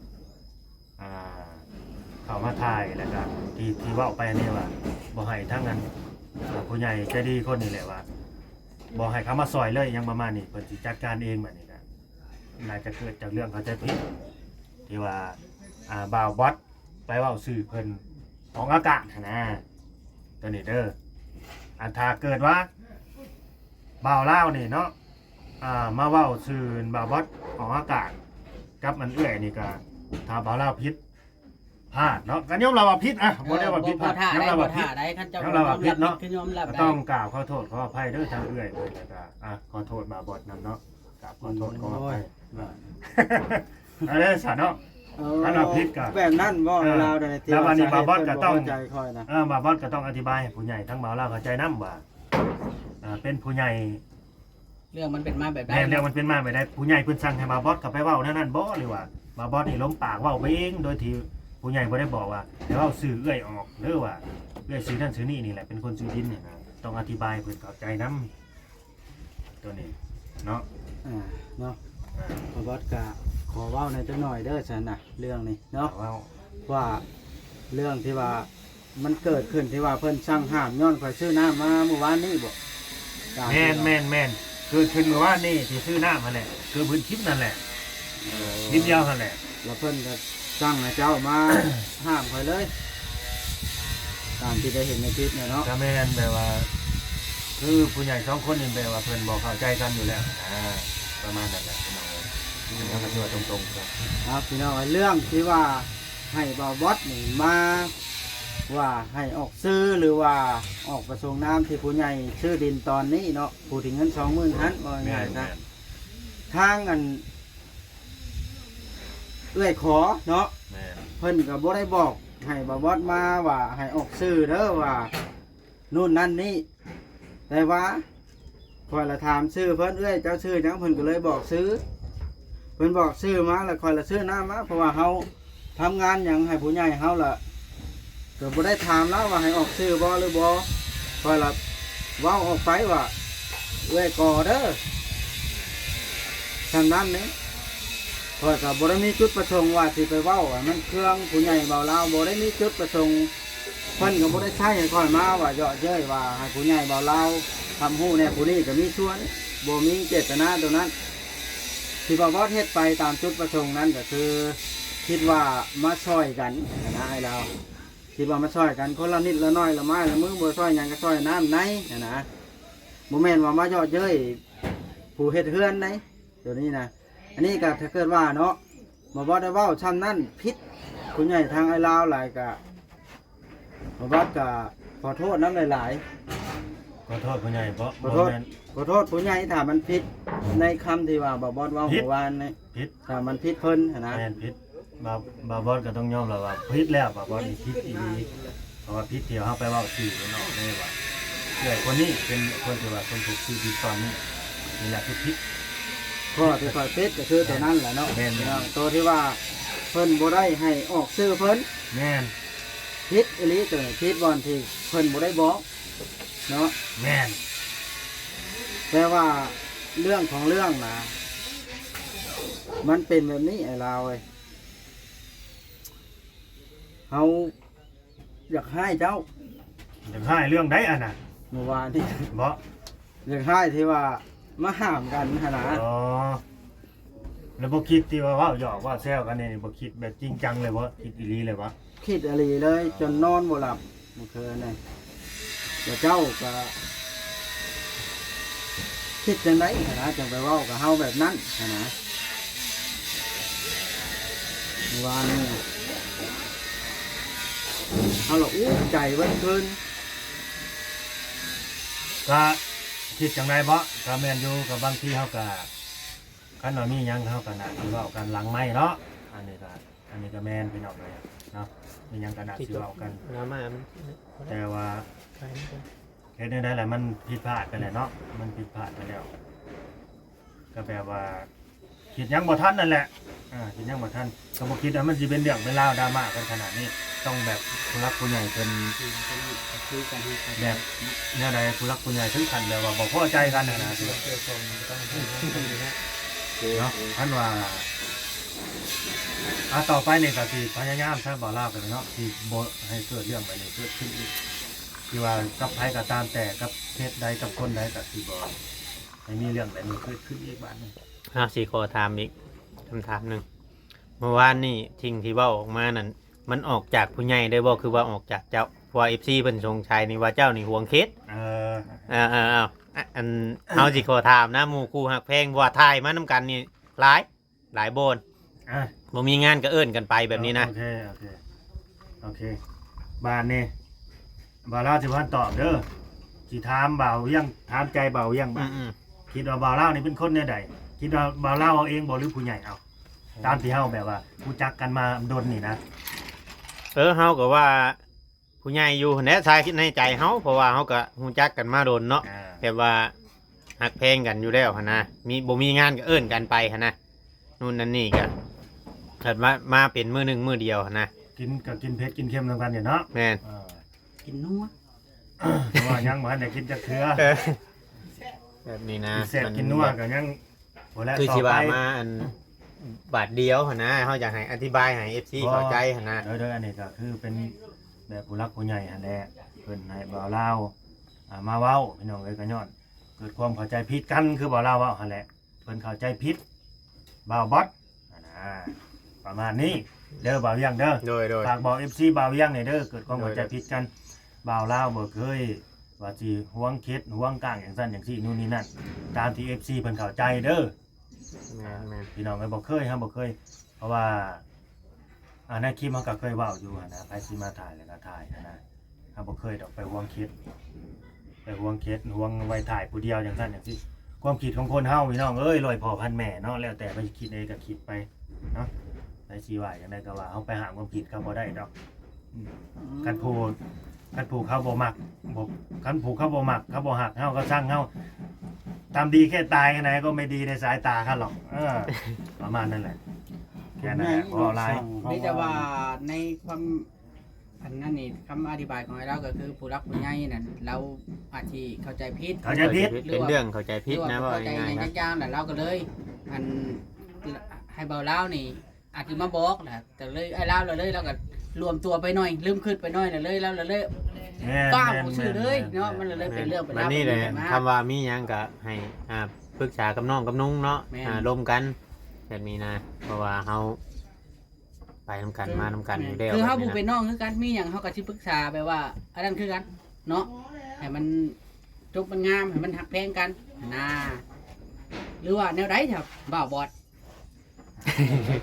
ອ່າ ເຂົ້າມາຖ່າຍ ແລ້ວກໍທີ່ ທີ່ເວົ້າໄປນີ້ວ່າບໍ່ໃຫ້ທາງອັນ ອ່າ ຜູ້ໃຫຍ່ໃຈດີຄົນນີ້ແຫຼະວ່າບໍ່ໃຫ້ເຂົ້າມາຊ່ອຍເລີຍ ຫຍັງປະມານນີ້ ເພິ່ນຊິຈັດການເອງ ບາດນີ້ກໍໜ້າຈະເກີດຈາກເລື່ອງເຂົ້າໃຈຜິດ ທີ່ວ່າ ອ່າ ບ່າວບອດ ໄປເວົ້າຊື່ເພິ່ນອອກອາກາດຫັ້ນນະ ຕົວນີ້ເດີ ອັນຖ້າເກີດວ່າບ່າວລາວນີ້ເນາະ ອ່າ ມາເວົ້າຊື່ບ່າວບອດອອກອາກາດກັບອັນເອື້ອຍນີ້ກະ ຖ້າບ່າວລາວຜິດພາດເນາະ ກະຍອມຮັບວ່າຜິດ ອ່ະ ບໍ່ໄດ້ວ່າຜິດພາດ ບໍ່ ບໍ່ຖ້າ ຍອມຮັບວ່າຜິດ ບໍ່ຖ້າໄດ້ ຄັນເຈົ້າ ຍອມຮັບວ່າຜິດເນາະ ຍອມຮັບ ກະຕ້ອງກ່າວຂໍໂທດຂໍອະໄພເດີທາງເອື້ອຍເພິ່ນ ແລ້ວກະ ອ່ະ ຂໍໂທດບ່າວບອດນຳເນາະ ກາບຂໍໂທດຂໍອະໄພ ໂອ້ຍ ເອີ ຊັ້ນເນາະ ເອີ ຄັນວ່າຜິດກະ ແບບນັ້ນບໍ່ ເອີ ລາວໃດທີ່ ແລ້ວບາດນີ້ບ່າວບອດກະຕ້ອງ ເອີ ບ່າວບອດກະຕ້ອງອະທິບາຍໃຫ້ຜູ້ໃຫຍ່ທາງບ່າວລາວເຂົ້າໃຈນຳວ່າ ອ່າ ເປັນຜູ້ໃຫຍ່ ເລື່ອງມັນເປັນມາແບບໃດ ແມ່ນ ເລື່ອງມັນເປັນມາແບບໃດ ຜູ້ໃຫຍ່ເພິ່ນສັ່ງໃຫ້ບ່າວບອດເຂົ້າໄປເວົ້າແນວນັ້ນບໍ່ ຫຼືວ່າບ່າວບອດນີ້ຫຼົມປາກເວົ້າໄປເອງ ໂດຍທີ່ຜູ້ໃຫຍ່ບໍ່ໄດ້ບອກວ່າໃຫ້ເວົ້າຊື່ເອື້ອຍອອກ ຫຼືວ່າເອື້ອຍຊື່ນັ້ນຊື່ນີ້ ນີ້ແຫຼະເປັນຄົນຊື້ດິນນີ້ນະ ຕ້ອງອະທິບາຍໃຫ້ເພິ່ນເຂົ້າໃຈນຳ ຕົວນີ້ເນາະ ອ່າ ເນາະ ອ່າ ບ່າວບອດກະຂໍເວົ້າແດ່ຈັກໜ່ອຍເດີຊັ້ນນະ ເລື່ອງນີ້ເນາະ ເວົ້າ ວ່າເລື່ອງທີ່ວ່າມັນເກີດຂຶ້ນ ທີ່ວ່າເພິ່ນສັ່ງຫ້າມຍ້ອນຂ້ອຍຊື້ນ້ຳມາມື້ວານນີ້ບໍ? ຕາມ ແມ່ນ ທີ່ ແມ່ນ ແມ່ນ ເກີດຂຶ້ນມື້ວານນີ້ ທີ່ຊື້ນ້ຳຫັ້ນແຫຼະ ຄືພື້ນຄລິບນັ້ນແຫຼະ ເອີ ຄລິບດຽວຫັ້ນແຫຼະ ແລ້ວເພິ່ນກະສັ່ງໃຫ້ເຈົ້າມາຫ້າມຂ້ອຍເລີຍ ຕາມທີ່ໄດ້ເຫັນໃນຄລິບນັ້ນເນາະ ກະແມ່ນແບບວ່າ ຄືຜູ້ໃຫຍ່ສອງຄົນນີ້ແບບວ່າເພິ່ນບໍ່ເຂົ້າໃຈກັນຢູ່ແລ້ວນະ ອ່າ ປະມານນັ້ນແຫຼະພີ່ນ້ອງເອີຍ ເຮົາກະຊິວ່າຕົງໆ ເອົາພີ່ນ້ອງເອີຍ ເລື່ອງທີ່ວ່າໃຫ້ບ່າວບອດນີ້ມາວ່າໃຫ້ອອກຊື່ ຫຼືວ່າອອກປະສົງນາມທີ່ຜູ້ໃຫຍ່ຊື້ດິນຕອນນີ້ເນາະ ຜູ້ທີ່ເງິນສອງໝື່ນຫັ້ນ ເວົ້າງ່າຍໆ ແມ່ນ ຊະ ແມ່ນ ທາງອັນ ເອື້ອຍຂໍເນາະ ແມ່ນ ເພິ່ນກະບໍ່ໄດ້ບອກໃຫ້ບ່າວບອດມາວ່າໃຫ້ອອກຊື່ເດີວ່າ ໂນ່ນນັ້ນນີ້ ແຕ່ວ່າຂ້ອຍລະຖາມຊື່ເພິ່ນ ເອື້ອຍເຈົ້າຊື່ຫຍັງ ເພິ່ນກະເລີຍບອກຊື່ ເພິ່ນບອກຊື່ມາລະຂ້ອຍລະຊື້ນ້ຳມາ ເພາະວ່າເຮົາທຳງານຫຍັງໃຫ້ຜູ້ໃຫຍ່ເຮົາລະ ກະບໍ່ໄດ້ຖາມລາວວ່າໃຫ້ອອກຊື່ບໍ່ຫຼືບໍ່ ຂ້ອຍລະເວົ້າອອກໄປວ່າ ເອື້ອຍກໍເດີ ຊ່ຳນັ້ນເດ້ ຂ້ອຍກະບໍ່ໄດ້ມີຈຸດປະສົງວ່າຊິໄປເວົ້າໃຫ້ມັນເຄືອງ ຜູ້ໃຫຍ່ບ່າວລາວ ບໍ່ໄດ້ມີຈຸດປະສົງ ເພິ່ນກະບໍ່ໄດ້ໃຊ້ໃຫ້ຂ້ອຍມາວ່າເຍາະເຍີ້ຍວ່າໃຫ້ຜູ້ໃຫຍ່ບ່າວລາວຮັບຮູ້ແດ່ ຜູ້ນີ້ກະມີສ່ວນ ບໍ່ມີເຈດຕະນາໂຕນັ້ນ ທີ່ບ່າວບອດເຮັດໄປຕາມຈຸດປະສົງນັ້ນກະຄື ຄິດວ່າມາຊ່ອຍກັນຫັ້ນນະ ອ້າຍລາວ ຄິດວ່າມາຊ່ອຍກັນຄົນລະນິດລະໜ້ອຍ ລະໄມ້ລະມື ບໍ່ຊ່ອຍຫຍັງກະຊ່ອຍນ້ຳໃນຫັ້ນນະ ບໍ່ແມ່ນວ່າມາເຍາະເຍີ້ຍຜູ້ເຮັດເຮືອນໃດ ໂຕນີ້ນະ ອັນນີ້ກະຖ້າເກີດວ່າເນາະ ບ່າວບອດໄດ້ເວົ້າຊ່ຳນັ້ນຜິດຜູ້ໃຫຍ່ທາງອ້າຍລາວຫຼາຍກະ ບ່າວບອດກະຂໍໂທດນຳຫຼາຍໆ ຂໍໂທດຜູ້ໃຫຍ່ເພາະ ຂໍໂທດ ບໍ່ແມ່ນ ຂໍໂທດຜູ້ໃຫຍ່ ຖ້າມັນຜິດໃນຄຳທີ່ວ່າບ່າວບອດເວົ້າມື້ວານນີ້ ຜິດ ຖ້າມັນຜິດເພິ່ນຫັ້ນນະ ແມ່ນຜິດ ບ່າວ ບ່າວບອດກະຕ້ອງຍອມຮັບວ່າຜິດແລ້ວ ບ່າວບອດນີ້ຜິດອີ່ຫຼີ ເພາະວ່າຜິດທີ່ເຮົາໄປເວົ້າຊື່ເພິ່ນອອກເລີຍວ່າ ເອື້ອຍຄົນນີ້ເປັນຄົນທີ່ວ່າສົມທົບຊື່ຜິດຕອນນີ້ ນີ້ແຫຼະຄືຜິດ ຂໍ້ທີ່ຂ້ອຍຜິດກະຄືໂຕນັ້ນແຫຼະເນາະ ແມ່ນໆ ໂຕທີ່ວ່າເພິ່ນບໍ່ໄດ້ໃຫ້ອອກຊື່ເພິ່ນ ແມ່ນ ຜິດອີ່ຫຼີໂຕນີ້ ຜິດບ່ອນທີ່ເພິ່ນບໍ່ໄດ້ບອກເນາະ ແມ່ນ ແຕ່ວ່າເລື່ອງຂອງເລື່ອງນະ ມັນເປັນແບບນີ້ ອ້າຍລາວເອີຍ ເຮົາຢາກຮ້າຍເຈົ້າ ຢາກຮ້າຍເລື່ອງໃດອັນນະ? ມື້ວານນີ້ບໍ? ຢາກຮ້າຍທີ່ວ່າມາຫ້າມກັນຫັ້ນນະ ອໍ ແລ້ວບໍ່ຄິດທີ່ວ່າເວົ້າຫຍອກເວົ້າແຊວກັນນີ້ ບໍ່ຄິດແບບຈິງຈັງເລີຍບໍ? ຄິດອີ່ຫຼີເລີຍບໍ? ຄິດອີ່ຫຼີເລີຍ ອໍ ຈົນນອນບໍ່ຫຼັບມື້ຄືນນີ້ ແລ້ວເຈົ້າກະຄິດຈັ່ງໃດຫັ້ນນະ ຈັ່ງໄປເວົ້າກັບເຮົາແບບນັ້ນຫັ້ນນະ? ມື້ວານນີ້ເຮົາລະອຸກໃຈເບິດຄືນ ກະຄິດຈັ່ງໃດບໍ? ກະແມ່ນຢູ່ ກະບາງທີເຮົາກະ ຄັນວ່າມີຫຍັງເຮົາກະໜ້າຊິເວົ້າກັນຫຼັງໄມເນາະ ອັນນີ້ກະ ອັນນີ້ກະແມ່ນພີ່ນ້ອງເອີຍເນາະ ມີຫຍັງກະໜ້າຊິເວົ້າກັນ ດຣາມາມັນ ແຕ່ວ່າ ຂາຍມັນກ່ອນ ເຮັດແນວໃດລະ ມັນຜິດພາດໄປແລ້ວເນາະ ມັນຜິດພາດໄປແລ້ວ ກະແບບວ່າ ຄິດຫຍັງບໍ່ທັນນັ້ນແຫຼະ ອ່າ ຄິດຫຍັງບໍ່ທັນ ກະບໍ່ຄິດວ່າມັນຊິເປັນເລື່ອງເປັນລາວດຣາມາກັນຂະໜາດນີ້ ຕ້ອງແບບຜູ້ຫຼັກຜູ້ໃຫຍ່ເພິ່ນ ແບບແນວໃດ ຜູ້ຫຼັກຜູ້ໃຫຍ່ເຖິງຂັ້ນແບບວ່າບໍ່ພໍໃຈກັນຫັ້ນນະ ເນາະ ຄັນວ່າ ອ່າ ຕໍ່ໄປນີ້ກະຊິພະຍາຍາມຊະ ເວົ້າລາວກັນເນາະ ຊິບໍ່ໃຫ້ເກີດເລື່ອງແບບນີ້ເກີດຂຶ້ນອີກ ທີ່ວ່າກັບໃຜກະຕາມແຕ່ ກັບເພດໃດ ກັບຄົນໃດ ກະຊິບໍ່ໃຫ້ມີເລື່ອງແບບນີ້ເກີດຂຶ້ນອີກບາດນີ້. ເຮົາຊິຂໍຖາມອີກຄຳຖາມໜຶ່ງ ເມື່ອວານນີ້ສິ່ງທີ່ເວົ້າອອກມານັ້ນ ມັນອອກຈາກຜູ້ໃຫຍ່ເລີຍບໍ່ ຄືວ່າອອກຈາກເຈົ້າ? ເພາະວ່າເອັຟຊີເພິ່ນສົງໄສນີ້ວ່າເຈົ້ານີ້ຫວງເຂດ. ເອີ ເອີໆ ອັນ ເຮົາຊິຂໍຖາມນະ ໝູ່ຄູ່ຮັກແພງ ເພາະວ່າຖ່າຍມານຳກັນນີ້ຫຼາຍ ຫຼາຍບ່ອນ ອ່ະ ບໍ່ມີງານກໍເອີ້ນກັນໄປແບບນີ້ນະ. ໂອເຄ ໂອເຄ ໂອເຄ ບາດນີ້ບ່າວລາວຊິບໍ່ທັນຕອບເດີ ຊິຖາມບ່າວວຽງ ຖາມໃຈບ່າວວຽງ ອືມໆ ຄິດວ່າບ່າວລາວນີ້ເປັນຄົນແນວໃດ? ຄິດວ່າບ່າວລາວເອົາເອງບໍ່ ຫຼືຜູ້ໃຫຍ່ເອົາ? ຕາມທີ່ເຮົາແບບວ່າຮູ້ຈັກກັນມາດົນນີ້ນະ. ເອີ ເຮົາກໍວ່າ ຜູ້ໃຫຍ່ຢູ່ຫັ້ນແຫຼະ ໃນໃຈເຮົາ ເພາະວ່າເຮົາກໍຮູ້ຈັກກັນມາດົນເນາະ ອ່າ ແບບວ່າຮັກແພງກັນຢູ່ແລ້ວຫັ້ນນະ ມີ ບໍ່ມີງານກໍເອີ້ນກັນໄປຫັ້ນນະ ນູ່ນນັ້ນນີ້ ກໍເກີດມາ ມາເປັນມື້ໜຶ່ງມື້ດຽວຫັ້ນນະ ກິນກໍກິນເຜັດກິນເຄັມນຳກັນຢູ່ເນາະ. ແມ່ນ ເອີ ກິນນົວ ເພາະວ່າຍັງບໍ່ທັນໄດ້ກິນຈັກເທື່ອ ເອີ ແບບນີ້ນະ ກິນແຊບກິນນົວກໍຍັງ ບໍ່ແລ້ວ ຄືຊິວ່າມາອັນບາດດຽວຫັ້ນນະ ເຮົາຢາກໃຫ້ອະທິບາຍໃຫ້ເອັຟຊີເຂົ້າໃຈຫັ້ນນະ. ໂດຍໆ ອັນນີ້ກໍຄືເປັນແບບຜູ້ຫຼັກຜູ້ໃຫຍ່ຫັ້ນແຫຼະ ເພິ່ນໃຫ້ບ່າວລາວ ອ່າ ມາເວົ້າ ພີ່ນ້ອງເອີຍ ກໍຍ້ອນເກີດຄວາມເຂົ້າໃຈຜິດກັນ ຄືບ່າວລາວເວົ້າຫັ້ນແຫຼະ ເພິ່ນເຂົ້າໃຈຜິດບ່າວບອດຫັ້ນນະ ປະມານນີ້ເດີບ່າວວຽງເດີ. ໂດຍໆ ຝາກບອກເອັຟຊີບ່າວວຽງແດ່ເດີ ເກີດຄວາມເຂົ້າໃຈຜິດກັນ ໂດຍໆ ບ່າວລາວບໍ່ເຄີຍ ວ່າຊິຫວງເຂດຫວງກ້າງຫຍັງຊັ້ນຫຍັງຊີ້ ນູ່ນນີ້ນັ້ນ ຕາມທີ່ເອັຟຊີເພິ່ນເຂົ້າໃຈເດີ. ແມ່ນໆ ພີ່ນ້ອງເອີຍ ບໍ່ເຄີຍ ເຮົາບໍ່ເຄີຍ ເພາະວ່າ ອ່າ ໃນຄລິບເຮົາກໍເຄີຍເວົ້າຢູ່ຫັ້ນນະ ໃຜຊິມາຖ່າຍແລ້ວກໍຖ່າຍຫັ້ນນະ ເຮົາບໍ່ເຄີຍດອກໄປຫວງເຂດ ໄປຫວງເຂດຫວງໄວ້ຖ່າຍຜູ້ດຽວຫຍັງຊັ້ນຫຍັງຊີ້ ຄວາມຄິດຂອງຄົນເຮົາ ພີ່ນ້ອງເອີຍ ຮ້ອຍພໍ່ພັນແມ່ເນາະ ແລ້ວແຕ່ໃຜຊິຄິດໃດກໍຄິດໄປເນາະ ໃຜຊິວ່າຫຍັງໃດກໍວ່າ ເຮົາໄປຫ້າມຄວາມຄິດເຂົາບໍ່ໄດ້ດອກ. ອືມ ຄັນຜູ້ ຄັນຜູ້ເຂົາບໍ່ມັກ ບໍ່ ຄັນຜູ້ເຂົາບໍ່ມັກ ເຂົາບໍ່ຮັກເຮົາ ເຂົາຊັງເຮົາ ຕາມດີແຄ່ຕາຍ ແຄ່ໃດກໍໄມ່ດີໃນສາຍຕາເຂົາຫຼອກ ເອີ ປະມານນັ້ນແຫຼະ ແຄ່ນັ້ນແຫຼະ ບໍ່ຫຼາຍ. ມີແຕ່ວ່າໃນຄວາມ ອັນນັ້ນນີ້ ຄຳອະທິບາຍຂອງອ້າຍລາວກໍຄືຜູ້ຫຼັກຜູ້ໃຫຍ່ນັ້ນ ລາວອາດຊິເຂົ້າໃຈຜິດ ເຂົ້າໃຈຜິດ ເປັນເລື່ອງເຂົ້າໃຈຜິດນະ ເວົ້າງ່າຍໆນະ ຢ່າງໆ ແລ້ວລາວກໍເລີຍ ອັນ ໃຫ້ບ່າວລາວນີ້ ອາດຊິມາບອກນະ ກໍເລີຍອ້າຍລາວລະເລີຍ ລາວກໍລວມຕົວໄປໜ້ອຍ ລືມຄຶດໄປໜ້ອຍ ລະເລີຍ ລາວລະເລີຍ ແມ່ນ ກ້າວຊື່ເລີຍເນາະ ແມ່ນໆ ມັນລະເລີຍເປັນເລື່ອງເປັນລາວ ແບບນີ້ແຫຼະ ຂຶ້ນມາ ຄຳວ່າມີຫຍັງກໍໃຫ້ ອ່າ ປຶກສາກັບນ້ອງກັບນຸ່ງເນາະ ແມ່ນ ອ່າ ລົມກັນແບບນີ້ນະ ເພາະວ່າເຮົາໄປນຳກັນ ຄື ມານຳກັນ ແມ່ນ ຢູ່ແລ້ວ ຄືເຮົາ ແບບນີ້ນະ ຜູ້ເປັນນ້ອງຄືກັນ ມີຫຍັງເຮົາກໍຊິປຶກສາແບບວ່າອັນນັ້ນຄືກັນເນາະ ໃຫ້ມັນຈົບມັນງາມ ໃຫ້ມັນຮັກແພງກັນນະ ຫຼືວ່າແນວໃດ ບ່າວບອດ?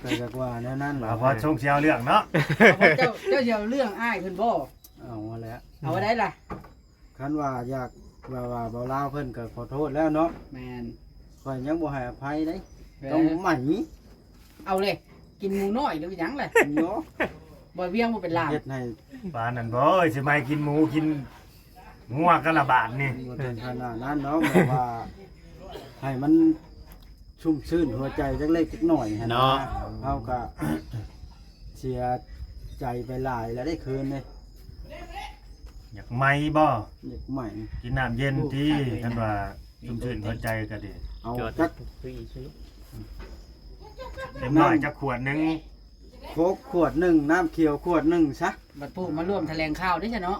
ກໍຢາກວ່າແນວນັ້ນແຫຼະ ວ່າພໍຊົງຊິເອົາເລື່ອງເນາະ ເຈົ້າ ເຈົ້າຊິເອົາເລື່ອງອ້າຍເພິ່ນບໍ່? ເອົາຫັ້ນແຫຼະ ເອົາໄວ້ໃດລະ? ຄັນວ່າຢາກ ວ່າ ວ່າເບົາລາວເພິ່ນກໍຂໍໂທດແລ້ວເນາະ ແມ່ນ ຂ້ອຍຍັງບໍ່ໃຫ້ອະໄພເດ້ ແມ່ນ ຕ້ອງໃໝ ເອົາເລີຍ ກິນໝູນ້ອຍຫຼືຫຍັງແຫຼະ ເນາະ ບໍ່ວຽງບໍ່ເປັນລາວ ເຮັດໃຫ້ ປານນັ້ນບໍ່ ຊິໃໝກິນໝູກິນ ງົວກັນລະບາດນີ້ ບໍ່ເຖິງຂະໜາດນັ້ນເນາະ ແບບວ່າໃຫ້ມັນຊຸ່ມຊື່ນຫົວໃຈຈັກເລັກຈັກໜ້ອຍຫັ້ນນະ ເນາະ ເຮົາກະເສຍໃຈໄປຫຼາຍແລ້ວເດ້ຄືນນີ້ ຢາກໃໝບໍ່? ຢາກໃໝ ກິນນ້ຳເຢັນຕິ ຄັນວ່າຊຸ່ມຊື່ນຫົວໃຈກໍດີ ເອົາຈັກ ເຕັມຮ້ອຍຈັກຂວດໜຶ່ງ ໂຄກຂວດໜຶ່ງ ນ້ຳຂຽວຂວດໜຶ່ງຊະ ບັດຜູ້ມາຮ່ວມຖະແຫຼງຂ່າວເດ້ຊະເນາະ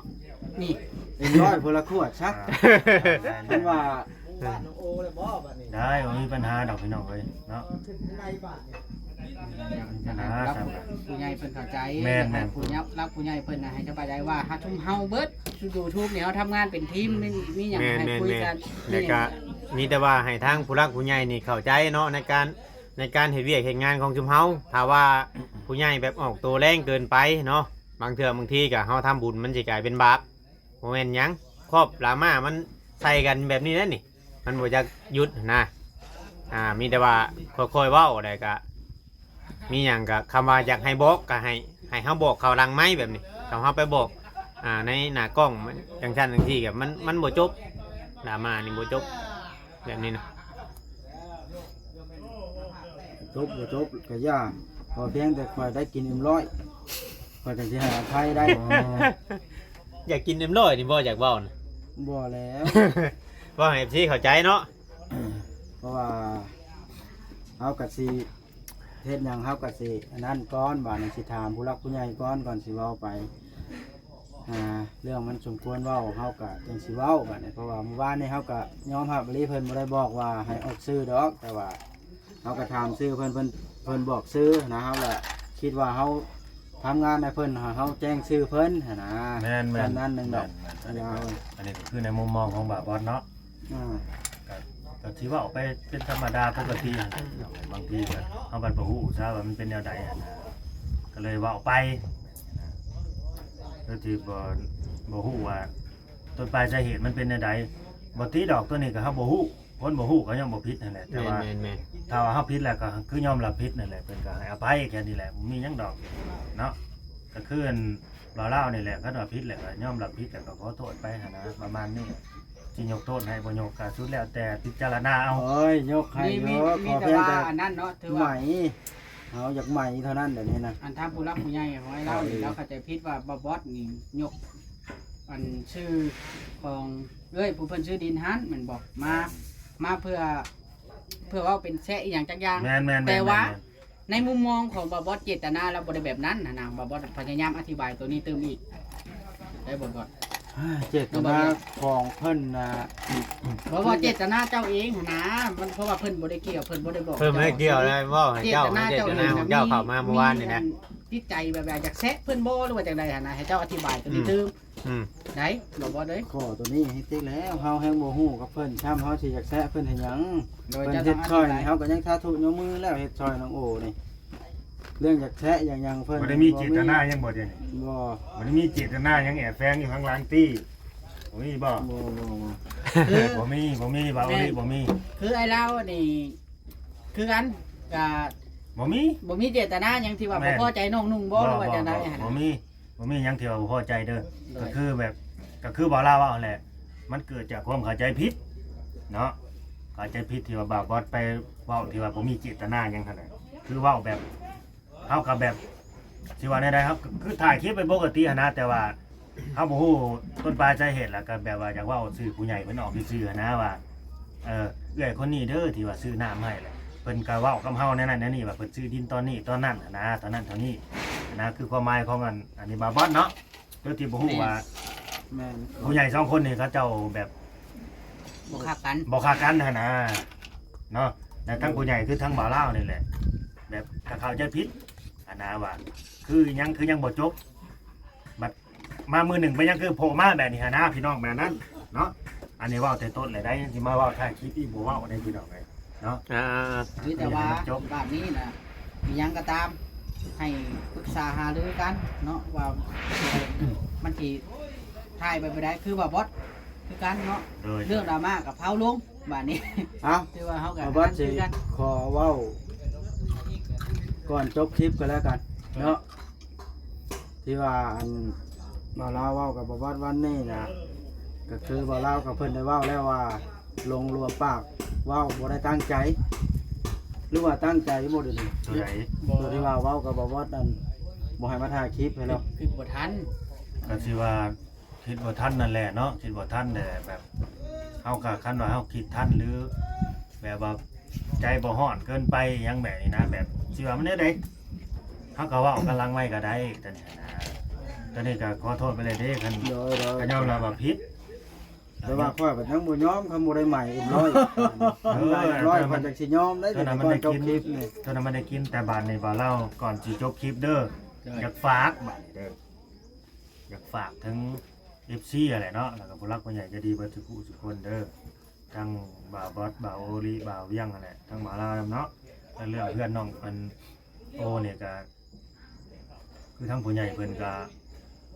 ນີ້ ເຕັມຮ້ອຍຜູ້ລະຂວດຊະ ອ່າ ເພິ່ນວ່າ ໄດ້ ບໍ່ມີບັນຫາດອກພີ່ນ້ອງເອີຍເນາະ ມີບັນຫາ ຜູ້ຫຼັກຜູ້ໃຫຍ່ເພິ່ນເຂົ້າໃຈ ແມ່ນໆ ໃຫ້ຜູ້ຫຼັກຜູ້ໃຫຍ່ເພິ່ນນະ ໃຫ້ສະບາຍໃຈວ່າ ຫາຊຸມເຮົາເບິດ ຢູທູບນີ້ ເຮົາທຳງານເປັນທີມ ມີ ມີຫຍັງໃຫ້ຄຸຍກັນ ແລ້ວກະມີແຕ່ວ່າໃຫ້ທາງຜູ້ຫຼັກຜູ້ໃຫຍ່ນີ້ເຂົ້າໃຈເນາະ ໃນການ ໃນການເຮັດວຽກເຮັດງານຂອງຊຸມເຮົາ ຖ້າວ່າຜູ້ໃຫຍ່ແບບອອກໂຕແຮງເກີນໄປເນາະ ບາງເທື່ອບາງທີກະເຮົາທຳບຸນມັນຊິກາຍເປັນບາບ ບໍ່ແມ່ນຫຍັງ ຄອບດຣາມາມັນໃສ່ກັນແບບນີ້ແຫຼະນີ້ ມັນບໍ່ຢາກຢຸດຫັ້ນນະ ອ່າ ມີແຕ່ວ່າຄ່ອຍໆເວົ້າ ແລ້ວກະມີຫຍັງກະ ຄຳວ່າຢາກໃຫ້ບອກກະໃຫ້ ໃຫ້ເຮົາບອກເຂົ້າຫຼັງໄມແບບນີ້ ຖ້າເຮົາໄປບອກ ອ່າ ໃນໜ້າກ້ອງ ມັນຈັ່ງຊັ້ນຈັ່ງຊີ້ກະ ມັນ ມັນບໍ່ຈົບ ດຣາມານີ້ບໍ່ຈົບ ແບບນີ້ນະ ຈົບບໍ່ຈົບກໍຢ່າ ຂໍພຽງແຕ່ຂ້ອຍໄດ້ກິນເອັມຮ້ອຍ ຂ້ອຍກໍຊິໃຫ້ອະໄພໄດ້ ອໍ ຢາກກິນເອັມຮ້ອຍນີ້ບໍ່ ຢາກເວົ້ານະ ບໍ່ແລ້ວ ເວົ້າໃຫ້ເອັຟຊີເຂົ້າໃຈເນາະ ເພາະວ່າເຮົາກໍຊິເຮັດຫຍັງ ເຮົາກໍຊິອັນນັ້ນກ່ອນ ບາດນີ້ຊິຖາມຜູ້ຫຼັກຜູ້ໃຫຍ່ກ່ອນ ກ່ອນຊິເວົ້າໄປ ອ່າ ເລື່ອງມັນສົມຄວນເວົ້າ ເຮົາກະຈັ່ງຊິເວົ້າບາດນີ້ ເພາະວ່າມື້ວານນີ້ເຮົາກະຍອມຮັບອີ່ຫຼີ ເພິ່ນບໍ່ໄດ້ບອກວ່າໃຫ້ອອກຊື່ດອກ ແຕ່ວ່າເຮົາກະຖາມຊື່ເພິ່ນ ເພິ່ນ ເພິ່ນບອກຊື່ນະ ເຮົາລະຄິດວ່າເຮົາຖ ທຳງານໃຫ້ເພິ່ນ ໃຫ້ເຮົາແຈ້ງຊື່ເພິ່ນຫັ້ນນະ. ແມ່ນໆ ສ່ຳນັ້ນໜຶ່ງດອກ. ແມ່ນໆ ອັນນີ້ກໍຄືໃນມຸມມອງຂອງບ່າວບອດເນາະ. ອ່າ ກໍ ກໍຊິເວົ້າໄປເປັນທຳມະດາປົກກະຕິຫັ້ນແຫຼະ. ບາງທີກໍເຮົາບັດບໍ່ຮູ້ຊະວ່າມັນເປັນແນວໃດຫັ້ນນະ ກໍເລີຍເວົ້າໄປ. ກໍທີ່ບໍ່ ບໍ່ຮູ້ວ່າຕົ້ນປາຍສາເຫດມັນເປັນແນວໃດ. ບໍ່ຕິດອກ ຕົວນີ້ກໍເຮົາບໍ່ຮູ້. ຄົນບໍ່ຮູ້ກໍຍັງບໍ່ຜິດຫັ້ນແຫຼະ. ແຕ່ວ່າ ແມ່ນໆໆ ຖ້າວ່າເຮົາຜິດແລ້ວກໍຄືຍອມຮັບຜິດນັ້ນແຫຼະ. ເພິ່ນກໍໃຫ້ອະໄພແຄ່ນີ້ແຫຼະ ບໍ່ມີຫຍັງດອກເນາະ. ກໍຄືອັນລາວໆນີ້ແຫຼະ ຄັນວ່າຜິດແລ້ວກໍຍອມຮັບຜິດ ແລ້ວກໍຂໍໂທດໄປຫັ້ນນະ ປະມານນີ້. ຊິຍົກໂທດໃຫ້ບໍ່ຍົກກໍສຸດແລ້ວແຕ່ພິຈາລະນາເອົາ. ໂອ້ຍ ຍົກໃຫ້ ມີ ຢູ່ ມີ ຂໍ ແຕ່ວ່າ ພຽງແຕ່ ອັນນັ້ນເນາະ ຖືວ່າ ໃໝ ເຮົາຢາກໃໝເທົ່ານັ້ນ ດຽວນີ້ນະ. ອັນທາງຜູ້ຫຼັກຜູ້ໃຫຍ່ຂອງອ້າຍລາວນີ້ ເອີ ລາວເຂົ້າໃຈຜິດວ່າບ່າວບອດນີ້ຍົກອັນຊື່ຂອງເອື້ອຍຜູ້ເພິ່ນຊື້ດິນຫັ້ນແມ່ນບໍ່? ມາ ມາເພື່ອ ເພື່ອເວົ້າເປັນແຊະອີ່ຫຍັງຈັກຢ່າງ. ແມ່ນໆໆໆ ແຕ່ວ່າໃນມຸມມອງຂອງບ່າວບອດ ເຈດຕະນາລາວບໍ່ໄດ້ແບບນັ້ນຫັ້ນນະ. ບ່າວບອດພະຍາຍາມອະທິບາຍໂຕນີ້ຕື່ມອີກ ໄດ້ບໍ່ບອດ? ເຈດຕະນາຂອງເພິ່ນນະ ບໍ່ວ່າເຈດຕະນາເຈົ້າເອງຫັ້ນນະ ມັນ ເພາະວ່າເພິ່ນບໍ່ໄດ້ກ່ຽວ ເພິ່ນບໍ່ໄດ້ບອກ ເພິ່ນບໍ່ໄດ້ກ່ຽວ ເຈົ້າ ເວົ້າໃຫ້ເຈົ້າ ເຈດຕະນາເຈົ້າເອງ ເຈົ້າເຂົ້າມາມື້ວານນີ້ນະ ມີອັນຈິດໃຈແບບວ່າຢາກແຊະເພິ່ນບໍ່ ຫຼືວ່າຈັ່ງໃດຫັ້ນນະ ໃຫ້ເຈົ້າອະທິບາຍໂຕນີ້ຕື່ມ. ອືມ ໄດ້ ບ່າວບອດເອີຍ ຂໍ້ໂຕນີ້ເຮັດຕິແລ້ວ ເຮົາແຮງບໍ່ຮູ້ກັບເພິ່ນຊ້ຳ ເຮົາຊິຢາກແຊະເພິ່ນເຮັດຫຍັງ? ໂດຍ ເພິ່ນເຮັດຊ່ອຍນີ້ ເຮົາກໍຍັງສາທຸຍົກມືແລ້ວ ເຮັດຊ່ອຍນ້ອງໂອນີ້ ເລື່ອງຢາກແຊະຢາກຫຍັງເພິ່ນ ບໍ່ໄດ້ມີເຈດຕະນາຫຍັງບໍ່ດຽວນີ້? ບໍ່ ບໍ່ໄດ້ມີເຈດຕະນາຫຍັງແອບແຝງຢູ່ຂ້າງຫຼັງຕິ? ບໍ່ມີບໍ່? ບໍ່ ບໍ່ ບໍ່ ບໍ່ມີ ບໍ່ມີ ບ່າວໂອລິ ບໍ່ມີ. ຄືອ້າຍລາວນີ້ ຄືກັນ ກະບໍ່ມີ ບໍ່ມີເຈດຕະນາຫຍັງທີ່ວ່າ ແມ່ນ ບໍ່ພໍໃຈນ້ອງນຸ່ງບໍ່ ຫຼືວ່າຈັ່ງໃດຫັ້ນນະ? ບໍ່ມີ ບໍ່ມີຫຍັງທີ່ວ່າບໍ່ພໍໃຈເດີ. ໂດຍ ກໍຄືແບບ ກໍຄືບ່າວລາວເວົ້າຫັ້ນແຫຼະ ມັນເກີດຈາກຄວາມເຂົ້າໃຈຜິດເນາະ ເຂົ້າໃຈຜິດທີ່ວ່າບ່າວບອດໄປເວົ້າທີ່ວ່າບໍ່ມີເຈດຕະນາຫຍັງຫັ້ນແຫຼະ ຄືເວົ້າແບບ ເຮົາກໍແບບ ຊິວ່າແນວໃດ ເຮົາກໍຄືຖ່າຍຄລິບໄປປົກກະຕິຫັ້ນນະ ແຕ່ວ່າເຮົາບໍ່ຮູ້ຕົ້ນປາຍສາເຫດ ແລ້ວກໍແບບວ່າຢາກເວົ້າຊື່ຜູ້ໃຫຍ່ເພິ່ນອອກຊື່ໆຫັ້ນນະວ່າ ເອີ ເອື້ອຍຄົນນີ້ເດີທີ່ວ່າຊື້ນ້ຳໃຫ້ ແລ້ວເພິ່ນກໍເວົ້າກັບເຮົາແນວນັ້ນແນວນີ້ ວ່າເພິ່ນຊື້ດິນຕອນນີ້ຕອນນັ້ນຫັ້ນນະ ຕອນນັ້ນເທົ່ານີ້ຫັ້ນນະ ຄືຄວາມໝາຍຂອງອັນ ອັນນີ້ບ່າວບອດເນາະ. ໂດຍທີ່ບໍ່ຮູ້ວ່າ ແມ່ນ ຜູ້ໃຫຍ່ສອງຄົນນີ້ເຂົາເຈົ້າແບບ ບໍ່ຄັກກັນ ບໍ່ຄັກກັນຫັ້ນນະເນາະ. ແລ້ວທັງຜູ້ໃຫຍ່ຄືທັງບ່າວລາວນີ້ແຫຼະ ແບບກໍເຂົ້າໃຈຜິດຫັ້ນນະວ່າ ຄືຫຍັງ ຄືຍັງບໍ່ຈົບ ບັດມາມື້ໜຶ່ງໄປຫຍັງຄືໂຜມາແບບນີ້ຫັ້ນນະ ພີ່ນ້ອງ ແບບນັ້ນເນາະ. ອັນນີ້ເວົ້າແຕ່ຕົ້ນແຫຼະໄດ໋ ຊິມາເວົ້າທ້າຍຄລິບອີກ ບໍ່ເວົ້າໄດ໋ ພີ່ນ້ອງເອີຍ. ເນາະ ອ່າໆ ມີແຕ່ວ່າ ໃຫ້ມັນຈົບ ບາດນີ້ນະ ມີຫຍັງກໍຕາມ ໃຫ້ປຶກສາຫາລືກັນເນາະ ວ່າມັນຊິຖ່າຍໄປແບບໃດ ຄືວ່າບອດຄືກັນເນາະ. ໂດຍ ເລື່ອງດຣາມາກໍເຜົາລົງບາດນີ້. ເອົ້າ ຖືວ່າເຮົາກໍ ບ່າວບອດຊິ ຄືກັນ ຂໍເວົ້າກ່ອນຈົບຄລິບກໍແລ້ວກັນເນາະ. ທີ່ວ່າອັນບ່າວລາວເວົ້າກັບບ່າວບອດວັນນີ້ນະ ກໍຄືບ່າວລາວກັບເພິ່ນໄດ້ເວົ້າແລ້ວວ່າ ລົງລວມປາກເວົ້າ ບໍ່ໄດ້ຕັ້ງໃຈ ຫຼືວ່າຕັ້ງໃຈບໍ່ດຽວນີ້? ໂຕໃດ? ໂຕທີ່ວ່າເວົ້າກັບບ່າວບອດນັ້ນ ບໍ່ໃຫ້ມາຖ່າຍຄລິບໃຫ້ລາວ ຄິດບໍ່ທັນ ກໍຊິວ່າຄິດບໍ່ທັນນັ້ນແຫຼະເນາະ ຄິດບໍ່ທັນແຫຼະ ແບບເຮົາກໍ ຄັນວ່າເຮົາຄິດທັນ ຫຼືແບບວ່າໃຈບໍ່ຮ້ອນເກີນໄປຫຍັງແບບນີ້ນະ ແບບຊິວ່າມັນແນວໃດ ເຮົາກໍເວົ້າກັນຫຼັງໄມກໍໄດ້ ຕອນນີ້ນະ. ຕອນນີ້ກໍຂໍໂທດໄປເລີຍເດ້ ຄັນ ໂດຍໆ ກໍຍອມຮັບວ່າຜິດ ແຕ່ວ່າຂ້ອຍກໍຍັງບໍ່ຍອມ ຄັນບໍ່ໄດ້ໃໝເອັມຮ້ອຍ ເອີ ເອັມຮ້ອຍ ຂ້ອຍຈັ່ງຊິຍອມໄດ້. ຕອນນັ້ນມັນໄດ້ກິນ ຕອນນັ້ນມັນໄດ້ກິນ ແຕ່ບາດນີ້ບ່າວລາວ ກ່ອນຊິຈົບຄລິບເດີ ຢາກຝາກບາດນີ້ເດີ ຢາກຝາກເຖິງເອັຟຊີຫັ້ນແຫຼະເນາະ ແລ້ວກໍຜູ້ຫຼັກຜູ້ໃຫຍ່ໃຈດີເບິດທຸກຜູ້ທຸກຄົນເດີ ທັງບ່າວບອດ ບ່າວໂອລິ ບ່າວວຽງຫັ້ນແຫຼະ ທັງບ່າວລາວນຳເນາະ. ແລ້ວເລື່ອງເຮືອນນ້ອງອັນໂອນີ້ກໍ ຄືທາງຜູ້ໃຫຍ່ເພິ່ນກະ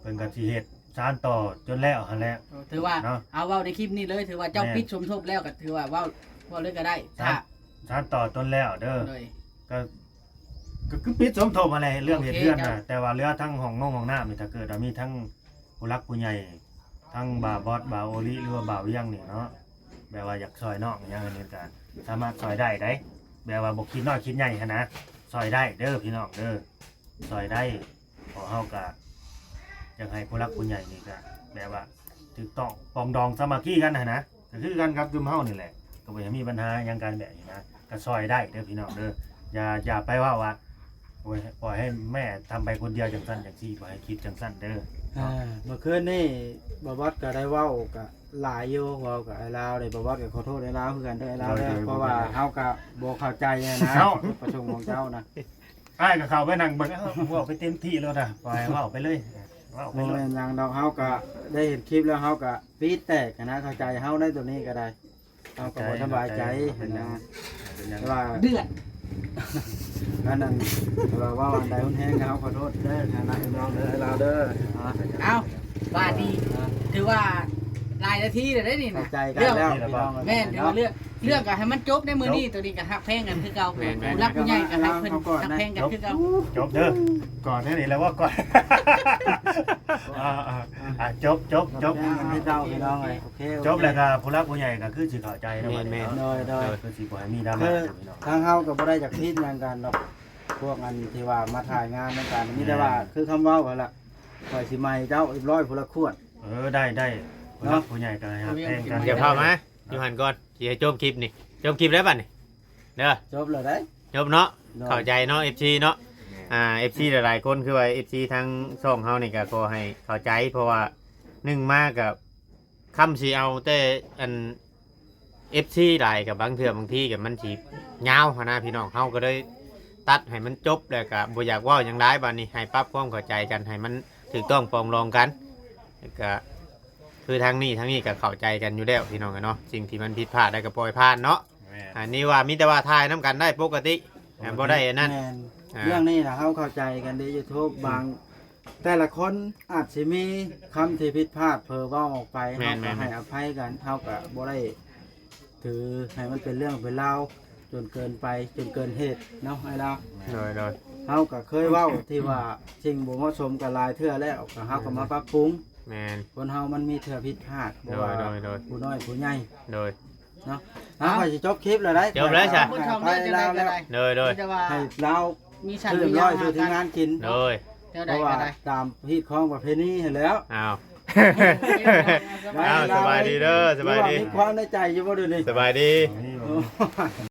ເພິ່ນກະຊິເຮັດສານຕໍ່ຈົນແລ້ວຫັ້ນແຫຼະ. ເອີ ຖືວ່າເນາະ ເອົາເວົ້າໃນຄລິບນີ້ເລີຍ ຖືວ່າເຈົ້າ ແມ່ນ ປິດສົມທົບແລ້ວ ກໍຖືວ່າເວົ້າ ເວົ້າເລີຍກໍໄດ້. ສານ ສານຕໍ່ຈົນແລ້ວເດີ ໂດຍ ກໍ ກໍຄືປິດສົມທົບຫັ້ນແຫຼະ ເລື່ອງເຮັດເຮືອນນະ. ໂອເຄ ແຕ່ວ່າເຫຼືອທັງຫ້ອງນົງຫ້ອງນ້ຳນີ້ ຖ້າເກີດວ່າມີທັງຜູ້ຫຼັກຜູ້ໃຫຍ່ ທັງບ່າວບອດ ບ່າວໂອລິ ຫຼືວ່າບ່າວວຽງນີ້ເນາະ ແບບວ່າຢາກຊ່ອຍນ້ອງຫຍັງອັນນີ້ ກໍສາມາດຊ່ອຍໄດ້ໃດ໋ ແບບວ່າບໍ່ຄິດນ້ອຍຄິດໃຫຍ່ຫັ້ນນະ ຊ່ອຍໄດ້ເດີພີ່ນ້ອງເດີ ຊ່ອຍໄດ້. ເພາະເຮົາກະຢາກໃຫ້ຜູ້ຫຼັກຜູ້ໃຫຍ່ນີ້ກະແບບວ່າຖືກຕ້ອງປອງດອງສາມັກຄີກັນຫັ້ນນະ ກໍຄືກັນກັບຊຸມເຮົານີ້ແຫຼະ ກໍບໍ່ຢາກມີບັນຫາຫຍັງກັນແບບນີ້ນະ ກໍຊ່ອຍໄດ້ເດີພີ່ນ້ອງເດີ. ຢ່າ ຢ່າໄປເວົ້າວ່າ ໂອ້ຍ ປ່ອຍໃຫ້ແມ່ທຳໄປຄົນດຽວຈັ່ງຊັ້ນຈັ່ງຊີ້ ບໍ່ໃຫ້ຄິດຈັ່ງຊັ້ນເດີ. ອ່າ ເມື່ອຄືນນີ້ບ່າວບອດກໍໄດ້ເວົ້າກະຫຼາຍຢູ່ ເວົ້າກັບອ້າຍລາວເດ້ ບ່າວບອດກໍຂໍໂທດອ້າຍລາວຄືກັນເດີ ອ້າຍລາວເດີ ໂດຍ ໂດຍ ເພາະວ່າເຮົາກໍບໍ່ເຂົ້າໃຈນະ ເອົ້າ ຈຸດປະສົງຂອງເຈົ້ານະ. ອ້າຍກໍເຂົ້າໄປນັ່ງເບິ່ງ ເອົ້າ ເວົ້າໄປເຕັມທີ່ໂລດນະ ປ່ອຍເວົ້າໄປເລີຍ ເວົ້າໄປ ບໍ່ ໂລດ ແມ່ນຫຍັງດອກ ເຮົາກໍໄດ້ເຫັນຄລິບແລ້ວ ເຮົາກໍປີແຕກນະ ເຂົ້າໃຈເຮົາໃນຕົວນີ້ກໍໄດ້ ເຮົາກໍບໍ່ສະບາຍໃຈ ເຂົ້າໃຈ ເປັນຫຍັງ ນະ ເປັນຫຍັງ ແຕ່ວ່າເດືອດ ອັນນັ້ນ ແຕ່ວ່າເວົ້າອັນໃດຮຸນແຮງກໍເຮົາຂໍໂທດເດີ ໃນນາມພີ່ນ້ອງເດີ ອ້າຍລາວເດີ ເອົາ ບາດນີ້ ອ່າ ຖືວ່າຫຼາຍນາທີແລ້ວເດ້ນີ້ນະ ເຂົ້າໃຈກັນແລ້ວ ເລື່ອງ ພີ່ນ້ອງ ແມ່ນ ຖືວ່າເລື່ອງ ເລື່ອງກໍໃຫ້ມັນຈົບໃນມື້ນີ້ ຈົບ ຕົວນີ້ກໍຮັກແພງກັນຄືເກົ່າ ແມ່ນໆ ຜູ້ຫຼັກຜູ້ໃຫຍ່ກໍໃຫ້ເພິ່ນຮັກແພງກັນຄືເກົ່າ ຈົບເດີ ກ່ອນນີ້ແຫຼະວ່າກ່ອນ ອ່າໆ ອ່າ ຈົບ ຈົບ ຈົບ ໃຫ້ເຈົ້າພີ່ນ້ອງເອີຍ ໂອເຄ ຈົບແລ້ວກໍຜູ້ຫຼັກຜູ້ໃຫຍ່ກໍຄືຊິເຂົ້າໃຈນຳ ແມ່ນໆ ໂດຍໆ ຄືຊິບໍ່ໃຫ້ມີດຣາມາ ຄື ພີ່ນ້ອງ ທາງເຮົາກໍບໍ່ໄດ້ຢາກຜິດຫຍັງກັນດອກ ພວກອັນທີ່ວ່າມາຖ່າຍງານນຳກັນ ມີແຕ່ວ່າ ແມ່ນ ຄືຄຳເວົ້າຫັ້ນລະ ຂ້ອຍຊິໃໝ່ເຈົ້າຮຽບຮ້ອຍພຸ້ນລະຂວດ ເອີ ໄດ້ ໄດ້ ເນາະ ຜູ້ຫຼັກຜູ້ໃຫຍ່ກໍໃຫ້ຮັກແພງກັນ ຢ່າພາມາ ຢູ່ຫັ້ນກ່ອນ ຊິໃຫ້ຈົບຄລິບນີ້ ຈົບຄລິບແລ້ວບັດນີ້ ເດີ ຈົບແລ້ວໄດ໋ ຈົບເນາະ ໂດຍ ເຂົ້າໃຈເນາະ ເອັຟຊີເນາະ ແມ່ນ ອ່າ ເອັຟຊີຫຼາຍໆຄົນ ຄືວ່າເອັຟຊີທາງຊ່ອງເຮົານີ້ກໍຂໍໃຫ້ເຂົ້າໃຈ ເພາະວ່າໜຶ່ງມາກໍຄຳຊິເອົາແຕ່ອັນ ເອັຟຊີຫຼາຍ ກໍບາງເທື່ອບາງທີກໍມັນຊິຍາວຫັ້ນນະພີ່ນ້ອງ ເຮົາກໍເລີຍຕັດໃຫ້ມັນຈົບ ແລ້ວກໍບໍ່ຢາກເວົ້າຫຍັງຫຼາຍ ບາດນີ້ໃຫ້ປັບຄວາມເຂົ້າໃຈກັນ ໃຫ້ມັນຖືກຕ້ອງປອງດອງກັນ ແລ້ວກໍ ຄືທາງນີ້ ທາງນີ້ກໍເຂົ້າໃຈກັນຢູ່ແລ້ວພີ່ນ້ອງເອີຍເນາະ ສິ່ງທີ່ມັນຜິດພາດໄດ້ກໍປ່ອຍຜ່ານເນາະ ແມ່ນ ອັນນີ້ວ່າມີແຕ່ວ່າຖ່າຍນຳກັນໄດ້ປົກກະຕິ ອ່າ ບໍ່ໄດ້ອັນນັ້ນ ແມ່ນ ອ່າ ເລື່ອງນີ້ນະ ເຮົາເຂົ້າໃຈກັນເດ້ ຢູທູບ ບາງ ແຕ່ລະຄົນອາດຊິມີຄຳທີ່ຜິດພາດເຜີເວົ້າອອກໄປ ແມ່ນໆໆ ເຮົາກໍໃຫ້ອະໄພກັນ ເຮົາກໍບໍ່ໄດ້ ຖືໃຫ້ມັນເປັນເລື່ອງເປັນລາວຈົນເກີນໄປ ຈົນເກີນເຫດເນາະ ອ້າຍລາວ ໂດຍໆ ເຮົາກໍເຄີຍເວົ້າທີ່ວ່າສິ່ງບໍ່ເໝາະສົມກັນຫຼາຍເທື່ອແລ້ວ ກໍເຮົາກໍມາປັບປຸງ ແມ່ນ ຄົນເຮົາມັນມີເທື່ອຜິດພາດ ບໍ່ວ່າ ໂດຍໆໆ ຜູ້ນ້ອຍຜູ້ໃຫຍ່ ໂດຍ ເນາະ ເອົາ ຂ້ອຍຊິຈົບຄລິບແລ້ວໄດ໋ ຈົບແລ້ວຊະ ໃຫ້ອະໄພລາວແລ້ວ ໂດຍໆ ມີແຕ່ວ່າ ໃຫ້ລາວ ມີຊັ້ນມີຍາວ ຊື້ເຂົ້າສູ່ທີມງານກິນ ໂດຍ ແນວໃດກໍໄດ້ ເພາະວ່າຕາມຮີດຄອງປະເພນີຫັ້ນແຫຼ້ວ ອ້າວ ອ້າວ ສະບາຍດີເດີ ສະບາຍດີ ມີຄວາມໃນໃຈຢູ່ບໍ່ດຽວນີ້ ສະບາຍດີ ໂອ້